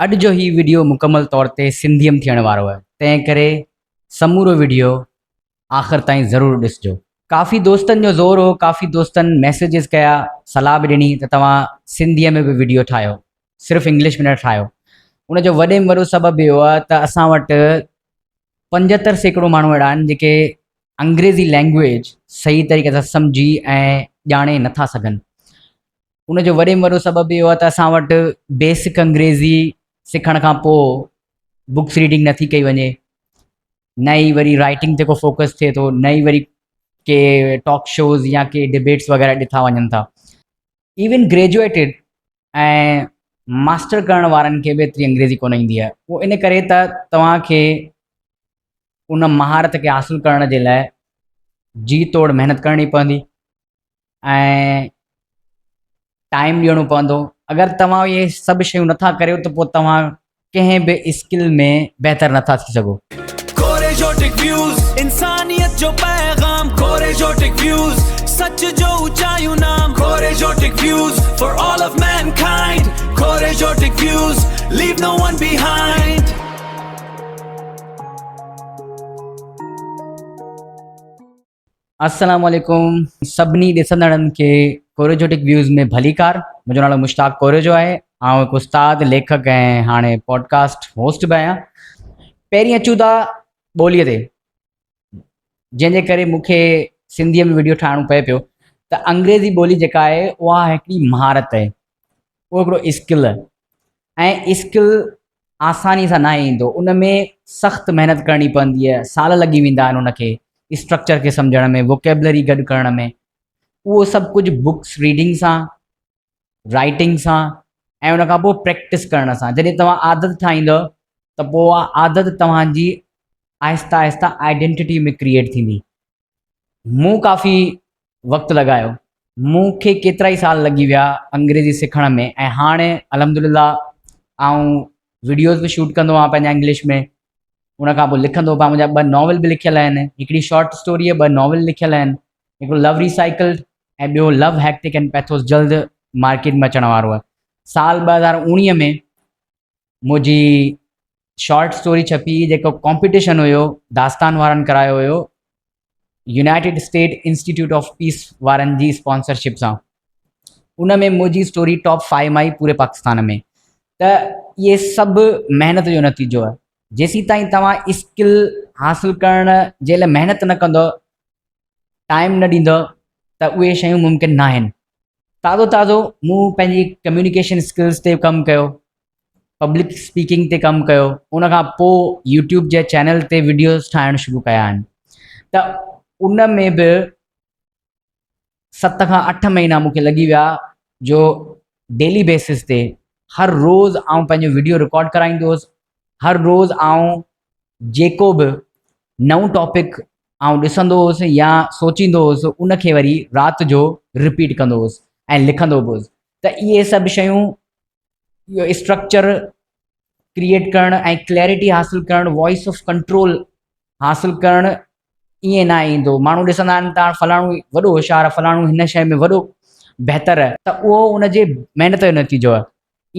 اڄ جو هي وڊيو مڪمل طور تي سنڌيء م ٿيڻ وارو آهي تنهن ڪري سمورو وڊيو آخر تائين ضرور ڏسجو. ڪافي دوستن جو زور هو ڪافي دوستن ميسيجز ڪيا صلاح به ڏني ته توهان سنڌيء ۾ به وڊيو ٺاهيو صرف انگلش ۾ نه ٺاهيو ان جو وڏي ۾ وڏو سبب اهو آهي ته اسان وٽ 75% ماڻهو اهڙا آهن جيڪي انگريزي لينگويج صحيح طريقي سان سمجهي ۽ ڄاڻي نٿا سگهن. ان جو وڏي ۾ وڏو سبب اهو آهي ته اسان وٽ بيسڪ انگريزي سکڻ کان پوء بڪس ريڊنگ نٿي ڪئي وڃي نه ئي وري رائٽنگ تي ڪو فوڪس ٿئي ٿو نه ئي وري ڪي ٽاڪ شوز يا ڪي ڊبيٽس وغيره ڏٺا وڃن ٿا ايون گريجوئيٽيڊ ۽ ماسٽر ڪرڻ وارن کي به ايتري انگريزي ڪونه ايندي آهي اهو ان ڪري ته توهان کي ان مهارت کي حاصل ڪرڻ جي لاء جي توڙ محنت ڪرڻي پوندي ۽ ٽائيم ڏيڻو پوندو اگر توهان اهي سڀ شيون نٿا ڪريو ته پوء توهان ڪنهن به اسڪل ۾ بهتر نٿا ٿي سگهو. ڪوريجوٽڪ ويوز انسانيت جو پيغام ڪوريجوٽڪ ويوز سچ جو اچايون نام ڪوريجوٽڪ views for all of mankind ڪوريجوٽڪ views leave no one behind. السلام عليڪم سڀني ڏسندڙن کي ڪوريجوٽڪ ويوز ۾ ڀليڪار منهنجو نالو مشتاق ڪوريجو آهي آئون هڪ استاد ليکڪ ۽ هاڻي پوڊڪاسٽ هوسٽ به آهيان پهرين اچون ٿا ٻوليء تي جنهن جي ڪري مون کي سنڌيء ۾ وڊيو ٺاهڻو پئي پيو ته انگريزي ٻولي جيڪا آهي اها هڪڙي مهارت آهي اهو هڪڙو اسڪل آهي ۽ اسڪل آساني سان ناهي ايندو ان ۾ سخت محنت ڪرڻي پوندي آهي سال لڳي ويندا آهن ان کي اسٽرڪچر کي سمجهڻ ۾ ووڪيبلري گڏ ڪرڻ ۾ اهو سڀ ڪجهه بڪس ريڊنگ سان رائٽنگ سان ۽ ان کان پوء پريڪٽس ڪرڻ سان جڏهن توهان عادت ٺاهيندو ته پوء اها عادت توهان جي آهستي آهستي آئيڊينٽيٽي ۾ ڪريئيٽ ٿيندي مون ڪافي وقت لڳايو. مون کي ڪيترائي سال لڳي ويا انگريزي سکڻ ۾ ۽ هاڻي الحمد لله آئون وڊيوز به شوٽ ڪندو آهيان پنهنجا انگلش ۾ ان کان پوء لکندو به آهيان منهنجا ٻه ناول به لکيل آهن هڪڙي شارٽ اسٽوري ٻه ناول لکيل آهن هڪڙو لو ريسائيڪلڊ ۽ ٻيو لو هيڪٽڪ اينڊ پيٿوس جلد مارڪيٽ ۾ اچڻ وارو آهي سال 2019 ۾ منهنجي شارٽ اسٽوري ڇپي جيڪو ڪامپيٽيشن هيو داستان وارن ڪرايو هيو United State Institute of Peace وارن جي اسپانسرشپ سان ان ۾ منهنجي اسٽوري ٽاپ فائيو مان آئي پوري پاڪستان ۾ ته اهي سڀ محنت جو نتيجو آهي جيسين تائين توهان اسڪل حاصل ڪرڻ جي لاء محنت نه ڪندو ٽائيم نه ڏيندو ته اهي شيون ممڪن نه آهن تازو تازو مون پنهنجي ڪميونيڪيشن اسڪلز تي ڪم ڪيو پبلڪ اسپيڪنگ تي ڪم ڪيو ان کان پوء يوٽيوب جي چينل تي وڊيوز ٺاهڻ شروع ڪيا آهن ته ان ۾ به ست کان اٺ مهينا مون کي لڳي ويا جو ڊيلي بيسس تي هر روز آئون پنهنجو وڊيو رڪارڊ ڪرائيندو هوس هر روز آئون جيڪو به نئون ٽاپڪ آئون ڏسندو هوس يا سوچيندو هوس ان کي وري رات جو رپيٽ ڪندو هوس ۽ لکندو به هوس ته اهي سڀ شيون اهو اسٽرڪچر ڪريئيٽ ڪرڻ ۽ ڪليرٽي حاصل ڪرڻ وائس آف ڪنٽرول حاصل ڪرڻ ائين نه ايندو ماڻهو ڏسندا آهن ته فلاڻو وڏو هوشيار آهي فلاڻو هن شيء ۾ وڏو بهتر آهي ته اهو ان جي محنت جو نتيجو آهي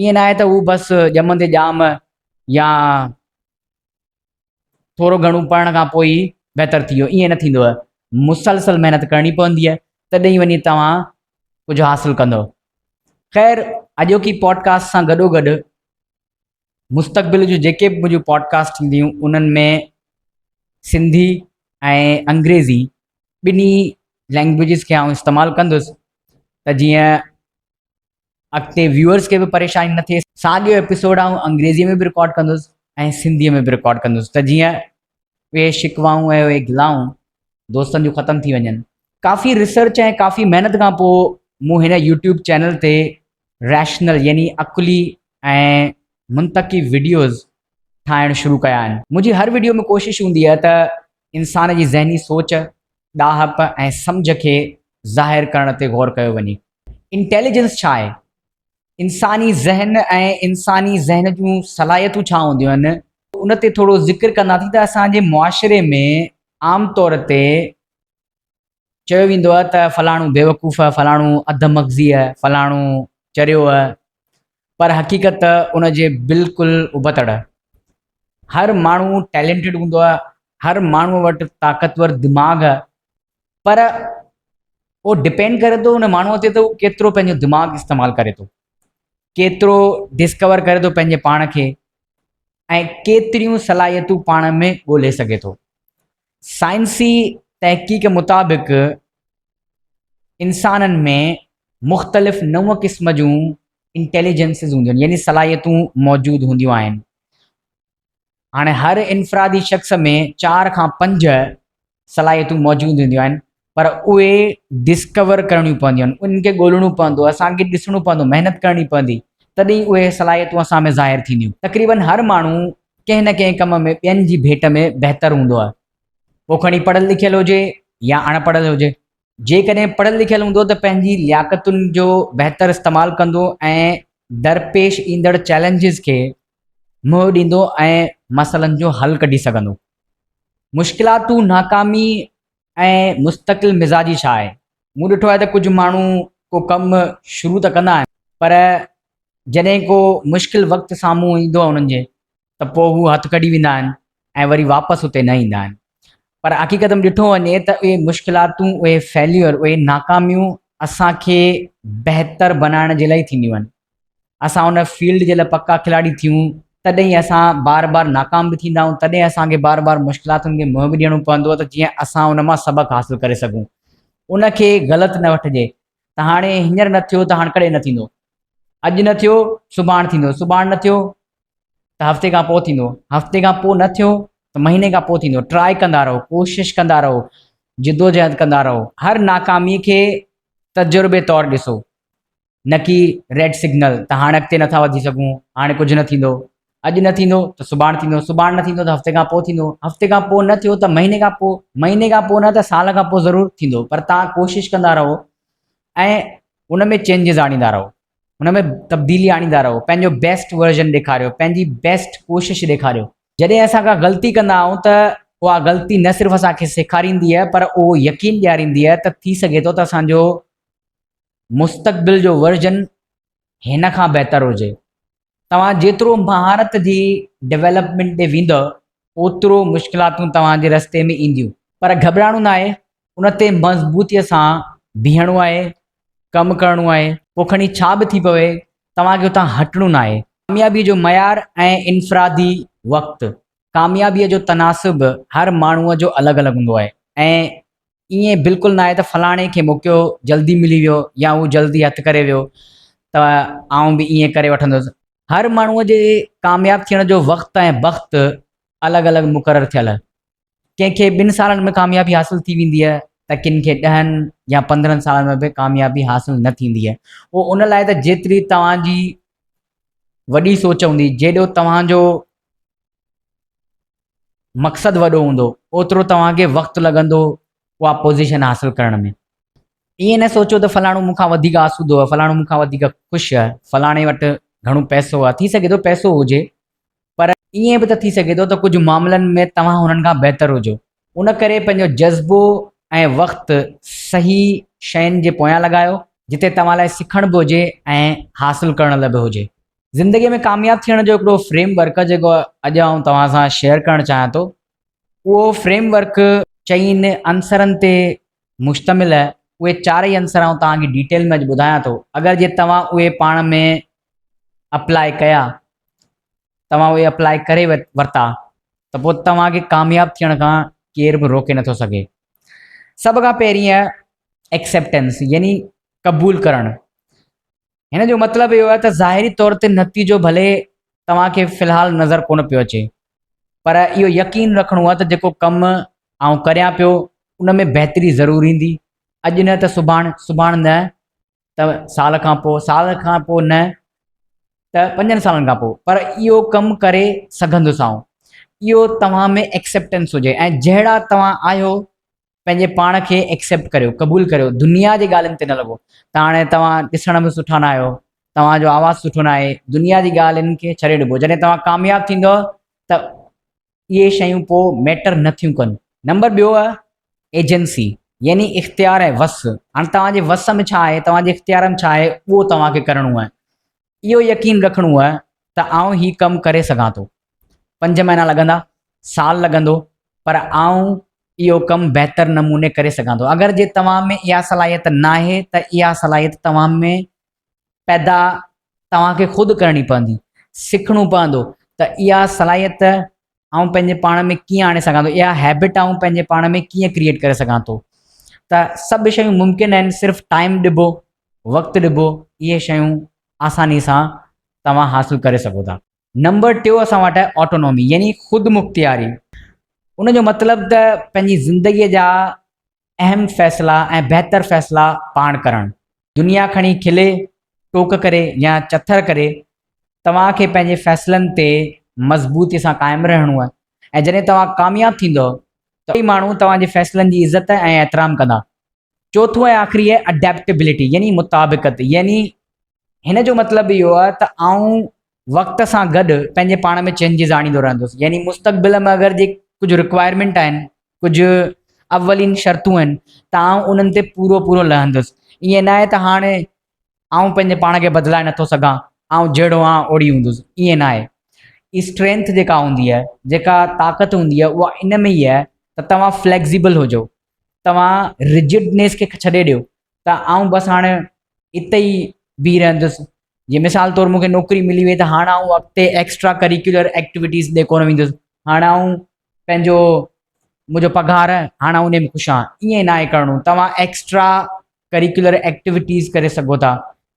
ائين نه آهي ته هو بس ڄمندي ڄام يا ٿورو گهڻو پڙهڻ کان پوء ئي بهتر ٿي ويو ائين نه ٿيندو آهي مسلسل محنت ڪرڻي پوندي آهي تڏهن ئي وڃي توهان ڪجهه حاصل ڪندو خير اڄوڪي پوڊڪاسٽ سان گڏو گڏ مستقبل جون جيڪي به منهنجون پوڊڪاسٽ ٿينديون انهن ۾ سنڌي ۽ انگريزي ٻنهي لينگويجز کي آئون استعمال ڪندس ته جيئن اڳتي ويوئرز کي به پريشاني نه ٿئي. ساڳيو ايپيسوڊ آئون انگريزيء ۾ به رڪارڊ ڪندس ۽ سنڌيء ۾ به رڪارڊ ڪندس ته جيئن اهي شڪوائون ۽ اهي گلائون دوستن جون ختم ٿي وڃن. ڪافي ريسرچ ۽ ڪافي محنت کان پوء مون هن يوٽيوب چينل تي ريشنل يعني عقلي ۽ منطقي وڊيوز ٺاهڻ شروع ڪيا آهن. منهنجي هر وڊيو ۾ ڪوشش هوندي آهي ته انسان جي ذهني سوچ، ڏاهپ ۽ سمجهه کي ظاهر ڪرڻ تي غور ڪيو وڃي. انٽيليجنس ڇا آهي؟ انساني ذهن ۽ انساني ذهن جون صلاحيتون ڇا هونديون آهن؟ ان تي ٿورو ذڪر ڪنداسين ته اسان جي معاشري ۾ عام طور تي چيو ويندو آهي ته فلاڻو بيوقوف آهي، فلاڻو اڌ مغزي آهي، فلاڻو چريو آهي. پر حقيقت ان جي بلڪل ابتڙ. هر ماڻهو ٽيلنٽيڊ هوندو آهي، هر ماڻهوء وٽ طاقتور دماغ آهي، پر اهو ڊپينڊ ڪري ٿو ان ماڻهوء تي ته هو ڪيترو پنهنجو دماغ استعمال ڪري ٿو، ڪيترو ڊسڪور ڪري ٿو پنهنجي پاڻ کي ۽ ڪيتريون صلاحيتون پاڻ ۾ ڳولي سگهي ٿو. سائنسي تحقيق مطابق انسانن ۾ مختلف نو قسم جون انٽيليجنسز هونديون آهن يعني صلاحيتون موجود هونديون آهن. هاڻي هر انفرادي شخص ۾ چار کان پنج صلاحيتون موجود هونديون آهن پر اهي ڊسڪور ڪرڻيون پونديون آهن، انهن کي ڳولڻو پوندو، اسان کي ڏسڻو پوندو، محنت ڪرڻي پوندي تڏهن اهي صلاحيتون اسان ۾ ظاهر ٿينديون. تقريبن هر ماڻهو ڪنهن نه ڪنهن ڪم ۾ ٻين جي ڀيٽ ۾ بهتر هوندو آهي. پوء کڻي پڙهيل لکيل هجي يا اڻ پڙهيل هجي. جيڪڏهن پڙهيل لکيل هوندو ته پنهنجي لياقتن جو بهتر استعمال ڪندو ۽ درپيش ايندڙ چئلينجز کي منهن ڏيندو ۽ مسئلن جو حل ڪڍي سگهندو. مشڪلاتون، ناڪامي ۽ مستقل مزاجي ڇا آهي؟ مون ڏٺو آهي ته ڪجهه ماڻهو ڪو ڪم شروع ته ڪندا آهن پر جڏهن ڪو مشڪل وقت سامهون ايندو آهي انهن جي ته پوء هو هٿ ڪڍي ويندا آهن ۽ وري واپس اتي نه ايندا آهن. پر حقيقت ۾ ڏٺو وڃي ته اهي مشڪلاتون، اهي فيليئر، اهي ناڪاميون اسان کي بهتر بنائڻ جي لاء ئي ٿينديون آهن. اسان ان فيلڊ جي لاء پڪا کلاڙي ٿيون تڏهن ئي اسان بار بار ناڪام به ٿيندا آهيون، تڏهن اسان کي بار بار مشڪلاتن کي منهن به ڏيڻو پوندو آهي ته جيئن اسان ان مان سبق حاصل ڪري سگهون. ان کي غلط نه وٺجي ته هاڻي هينئر نه ٿيو ته هاڻ ڪڏهن نه ٿيندو. اڄ نه ٿيو سڀاڻ ٿيندو، سڀاڻ نه ٿيو ته هفتي کان پوء ٿيندو، هفتي کان پوء نه ٿيو ته مهيني کان پوء ٿيندو. ٽرائي ڪندا رهو، ڪوشش ڪندا رهو، جدوجهد ڪندا رهو. هر ناڪامي کي تجربي طور ڏسو، نه ڪي ريڊ سگنل ته هاڻ اڳتي نٿا وڌي سگهون، هاڻي ڪجهه نه ٿيندو. اڄ نه ٿيندو ته سڀاڻ ٿيندو، سڀاڻ نه ٿيندو ته هفتي کان پوء ٿيندو، هفتي کان پوء نه ٿيو ته مهيني کان پوء، مهيني کان پوء نه ته سال کان پوء ضرور ٿيندو. پر توهان ڪوشش ڪندا رهو ۽ ان ۾ چينجز آڻيندا رهو. ان ۾ تبديلي آڻيندا رهو، پنهنجو بيسٽ ورجن ڏيکاريو، پنهنجي بيسٽ ڪوشش ڏيکاريو. جڏهن اسان ڪا غلطي ڪندا آهيون ته اها غلطي نه صرف اسان کي سيکاريندي آهي پر اهو يقين ڏياريندي آهي ته ٿي سگهي ٿو ته اسان جو مستقبل جو ورجن هن کان بهتر هجي. توهان جيترو مهارت جي ڊولپمينٽ ڏي ويندؤ اوترو مشڪلاتون توهان جي رستي ۾ اينديون پر گهٻرائڻو ناهي ان تي مضبوطي سان بيهڻو آهي ڪم ڪرڻو آهي پوء کڻي ڇا به ٿي پوي توهان کي اتان هٽڻو ناهي. ڪاميابي جو معيار ۽ انفرادي وقت، ڪاميابي جو تناسب هر ماڻهوء جو الڳ الڳ هوندو آهي ۽ ائين بلڪل ناهي ته فلاڻي کي موقعو جلدي ملي ويو يا هو جلدي هٿ ڪري ويو ته آئون به ائين ڪري وٺندس. هر ماڻهوء جي ڪامياب ٿيڻ جو وقت ۽ بخت الڳ الڳ مقرر ٿيل. ڪنهن کي ٻن سالن ۾ ڪاميابي حاصل ٿي ويندي آهي ته ڪن کي ڏهن يا 15 سالن ۾ به ڪاميابي حاصل نه ٿيندي آهي. اهو ان لاء ته جيتري توهان جي وڏي سوچ هوندي، جيڏو توهان جو مقصد وڏو هوندو اوترو توهان کي وقت لڳندو اها پوزيشن حاصل ڪرڻ ۾. ائين نه سوچو ته فلاڻو مون کان وڌيڪ آسودو آهي، فلاڻو مون کان وڌيڪ خوش آهي، فلاڻي وٽ گهڻو پئسو آهي. ٿي سگهي ٿو پئسو هجي پر ائين به ته ٿي سگهي ٿو ته ڪجهه معاملن ۾ توهان هنن کان بهتر هجو. ان ڪري پنهنجو جذبو ۽ وقت صحيح شين جي پويان لڳايو جتي توهان لاء سکڻ به هجي ۽ حاصل ڪرڻ لاء به هجي. زندگيء ۾ ڪامياب ٿيڻ جو هڪڙو فريم ورڪ جيڪو اڄ آئون توهان سان شيئر ڪرڻ چاهيان ٿو اهو فريم ورڪ چئن عنصرن تي مشتمل آهي. اهي چارئي عنصر آئون توهان کي ڊيٽيل ۾ اڄ ٻڌايان ٿو. اگر جي توهان اهي پاڻ ۾ اپلاء ڪيا، توهان اهي اپلاء ڪري ورتا ته پوء توهان کي ڪامياب ٿيڻ کان ڪير به روڪي نٿو سگهي. سڀ کان پهرين آهي ايڪسيپٽنس يعني قبول ڪرڻ. هن جو مطلب اهو آهي ته ظاهري طور تي نتيجو ڀلي توهان کي في الحال نظر ڪونه پيو اچي پر اهو يقين رکڻو آهي ته جيڪو ڪم آئون ڪريان پيو ان ۾ بهتري ضرور ايندي، اڄ نه ته سڀاڻ، سڀاڻ نه ته سال کان پوء، سال کان پوء نه ته پنجن سالن کان پوء پر اهو ڪم ڪري سگهندس آئون. اهو توهان ۾ ايڪسيپٽنس هجي ۽ جهڙا توهان آهيو پنهنجي پاڻ کي ايڪسيپٽ ڪريو، قبول ڪريو، دنيا جي ڳالهين تي نه لڳو ته هاڻي توهان ڏسڻ ۾ سٺا نه آهيو، توهان جو آواز سٺو نه آهي، دنيا جي ڳالهين کي ڇڏي ڏبو، جڏهن توهان ڪامياب ٿيندؤ ته اهي شيون پوء ميٽر نه ٿيون ڪن. نمبر ٻيو آهي ايجنسي يعني اختيار ۽ وس، هاڻي توهان جي وس ۾ ڇا آهي، توهان جي اختيار ۾ ڇا آهي اهو توهان کي ڪرڻو آهي. اهو يقين رکڻو آهي ته آئون هي ڪم ڪري سگهان ٿو. پنج مهينا لڳندا، سال لڳندو پر آئون اهو ڪم بهتر نموني ڪري سگهان ٿو. اگر جي توهان ۾ اها صلاحيت ناهي ته اها صلاحيت توهان ۾ پيدا توهان کي خود ڪرڻي پوندي، سکڻو پوندو ته اها صلاحيت آئون پنهنجي پاڻ ۾ ڪيئن آڻي سگهان ٿو، اها هيبٽ آئون پنهنجي پاڻ ۾ ڪيئن ڪريئيٽ ڪري سگهان ٿو. ته سڀ شيون ممڪن آهن صرف ٽائيم ڏبو، وقت ڏبو، اهي شيون آساني سان توهان حاصل ڪري سگهو ٿا. نمبر ٽيو اسان وٽ آهي آٽونومي يعني خود مختياري. ان جو مطلب ته پنهنجي زندگيء جا اهم فيصلا ۽ بهتر فيصلا پاڻ ڪرڻ. دنيا کڻي کلي، ٽوڪ ڪري يا چٿر ڪري، توهان کي پنهنجي فيصلن تي مضبوطي سان قائم رهڻو آهي ۽ جڏهن توهان ڪامياب ٿيندؤ ته ماڻهو توهان جي فيصلن جي عزت ۽ احترام ڪندا. چوٿون ۽ آخري آهي اڊيپٽيبلٽي يعني مطابقت يعني هن جو مطلب اهو آهي ته آئون وقت سان گڏ پنهنجي پاڻ ۾ چينجز آڻيندو رهندس يعني مستقبل ۾ اگر جي ڪجهه رڪوائرمينٽ آهن ڪجهه اولين شرطون آهن ته آئون انهن تي پورو پورو لهندس ائين نه آهي ته هاڻي آئون پنهنجي پاڻ کي بدلائي نٿو سگهان، آئون جهڙو آهيان اوڙي هوندس، ائين ناهي. اسٽرينٿ جيڪا هوندي آهي، جيڪا طاقت هوندي آهي اها ان ۾ ئي آهي ته توهان فليڪسيبل هجو، توهان رجڊنيس کي ڇڏي ڏيو ته آئون بس هاڻي اتي ئي بيهي رهندس. جيئن مثال طور مون کي نوڪري ملي وئي ته هاڻ آئون اڳتي ايڪسٽرا ڪريڪيولر ايڪٽيوٽيز ڏي ڪونه ويندس، هاڻ آئون پنهنجو منهنجو پگهار هاڻ آئون ان ۾ خوش آهيان، ائين ناهي ڪرڻو. توهان ايڪسٽرا ڪريڪيولر ايڪٽيوٽيز ڪري سگهو ٿا،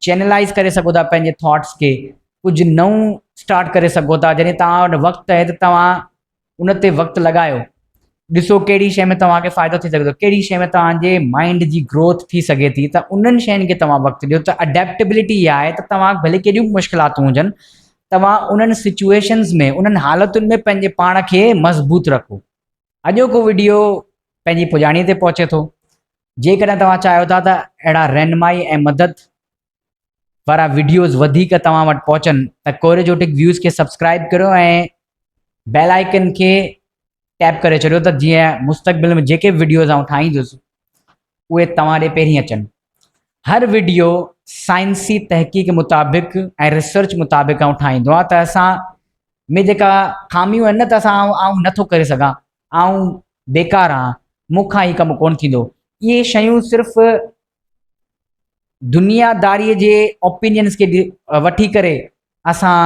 چينلائز ڪري سگهو ٿا پنهنجي ٿاٽس کي، ڪجهه نئون اسٽارٽ ڪري سگهو ٿا، جڏهن توهان وٽ وقت آهي ته توهان ان تي وقت لڳايو، ڏسو ڪهڙي شيء ۾ توهان کي فائدو ٿي سگهي ٿو، ڪهڙي شيء ۾ توهان جي مائنڊ جي گروٿ ٿي سگهي ٿي ته انهن شين کي توهان وقت ڏيو ته اڊيپٽيبلٽي اها آهي ته توهان ڀلي ڪيڏيون به مشڪلاتون هجن توهان انهن سچوئيشنز ۾ انهن حالتن ۾ پنهنجي پاڻ کي مضبوط رکو. اڄوڪو وڊيو پنهنجي پڄاڻي تي پهچي ٿو. جيڪڏهن توهان چاهيو ٿا ته اهڙا رهنمائي ۽ مدد وارا وڊيوز وڌيڪ توهان وٽ پهچن ته ڪوريجوٽڪ ويوز کي سبسڪرائب ڪريو ۽ بيل آئيڪن کي ٽيپ ڪري ڇڏيو ته جيئن مستقبل ۾ جيڪي به وڊيوز آئون ٺاهيندس اهي توهان ڏي پهرين اچن. هر وڊيو سائنسي تحقيق مطابق ۽ ريسرچ مطابق آئون ٺاهيندو آهيان ته اسان ۾ جيڪا خاميون آهن نه ته اسان آئون نٿو ڪري سگهان آئون بيڪار آهيان مون کان هي ڪم ڪونه ٿيندو اهي شيون صرف دنياداري جي اوپينينس کي وٺي ڪري اسان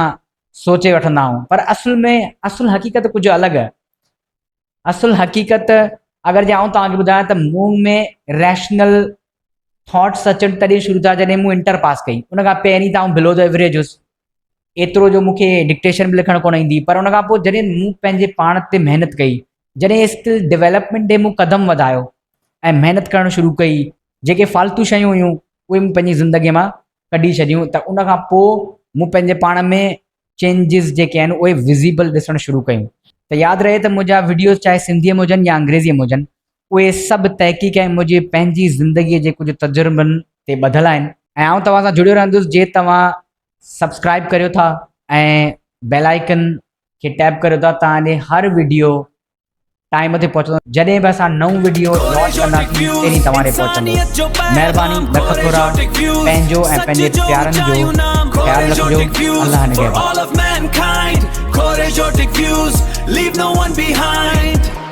سوچي وٺندا آهيون پر اصل ۾ اصل حقيقت ڪجهه الڳ آهي اصل حقيقت اگر جي آئون توهان کي ٻڌايان ته مون ۾ ريشنل ٿاٽس اچڻ تڏهن شروع ٿيا جڏهن مون انٽر پاس ڪئي ان کان پهرين ته آئون بلو the average هيس ايترو جو مون کي ڊڪٽيشن به لکڻ ڪونه ايندي پر ان کان پوء جڏهن مون پنهنجي پاڻ تي محنت ڪئي جڏهن اسڪل ڊيولپمينٽ ڏي مون قدم وڌايو ۽ محنت ڪرڻ شروع ڪئي جيڪي فالتو شيون هيون اهي مون پنهنجي زندگي مان ڪڍي ڇڏيون ته ان کان پوء مون پنهنجي پاڻ ۾ چينجز جيڪي آهن اهي وزيبل ڏسڻ شروع ڪيون ته ياد رهي ته منهنجا وڊيوز چاهي سنڌيء ۾ هجن يا انگريزيء ۾ هجن اهي سڀ تحقيق ۽ منهنجي پنهنجي زندگيء جي ڪجهه تجربن تي ٻڌل آهن ۽ آئون توهان سان جڙيو رهندس جي توهان سبسڪرائب ڪريو ٿا ۽ بيل آئيڪن کي ٽيپ ڪريو ٿا توهان ڏي هر وڊيو ٽائيم تي پهچندو جڏهن به اسان نئون وڊيو لانچ ڪنداسين پهرين توهان ڏي پهچندو مهرباني لک ٿورا پنهنجو ۽ پنهنجي پيارن جو خيال رکجو الله نگهبان. Leave no one behind.